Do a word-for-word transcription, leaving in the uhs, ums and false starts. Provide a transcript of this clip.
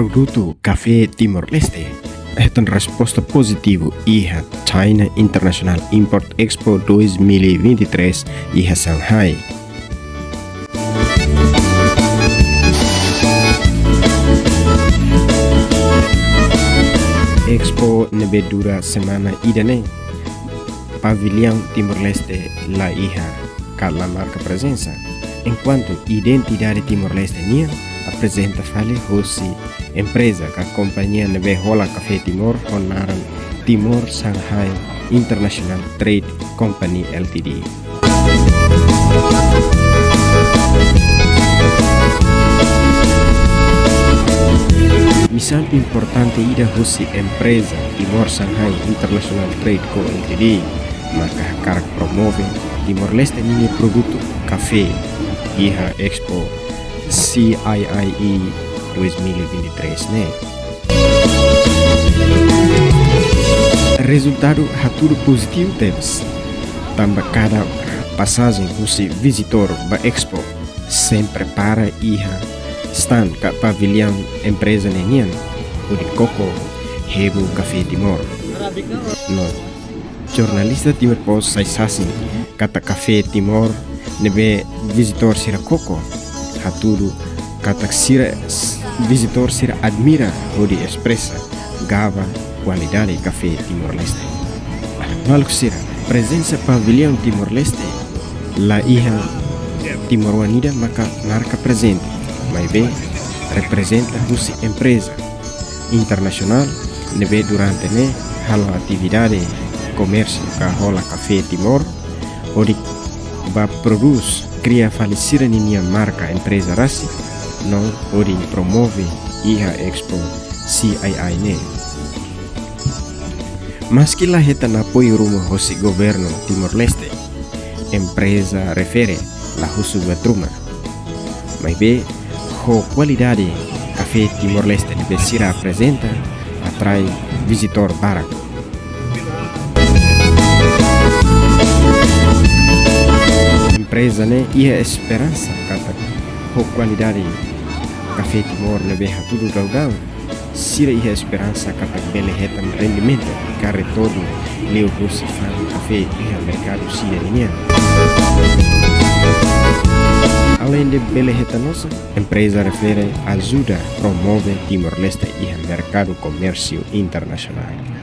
Produtu kafé Timor-Leste hetan resposta pozitivu iha China International Import Expo dois mil e vinte e três iha Shanghai. Expo ne'ebé dura semana ida ne'e, pavillaun Timor-Leste la iha ka la marka prezensa, enkuantu identidade Timor-Leste nian aprezenta fali husi empreza ka kompañia ne'ebé hola kafé Timor ho naran Timor Shanghai International Trade Company L T D. Misaun importante ida husi empreza Timor Shanghai International Trade Co Ltd maka hakarak promove Timor-Leste ninia produtu kafé iha Expo C I I E dois mil e vinte e três ne'e. Rezultadu hatudu pozitivu tebes. Tanba kada pasajen husi vizitór ba Expo sempre para iha stand ka pavillaun empreza ne'e nian hodi koko hemu kafé Timor. No jornalista Timor Post sai sasin katak kafé Timor ne'ebé vizitór sira koko hatudu katak sira, vizitór sira admira hodi espresa gaba kualidade kafé Timor-Leste. Maluk sira, prezensa pavillaun Timor-Leste la iha timoroan ida maka marka prezente, maibé reprezenta husi empreza internasionál ne'ebé durante ne'e halo atividade komérsiu ka hola kafé Timor, hodi ba prodús kria fali sira ninia marka empreza rasik, no hodi promove iha Expo C I I ne'e. Maski la hetan apoiu ruma hosi governu Timor-Leste, empreza refere la husu buat ruma. Maibé, ho kualidade kafé Timor-Leste ne'ebé sira aprezenta, atrai vizitór barak. Empreza ne'e iha esperansa katak ho kualidade kafé Timor ne'ebé hatudu daudaun, sira iha esperansa katak bele hetan rendimentu ka retornu liuhusi fa'an kafé iha merkadu sira ninian. Aleinde bele hetan osan, empreza refere ajuda promove Timor-Leste iha merkadu komérsiu internasionál.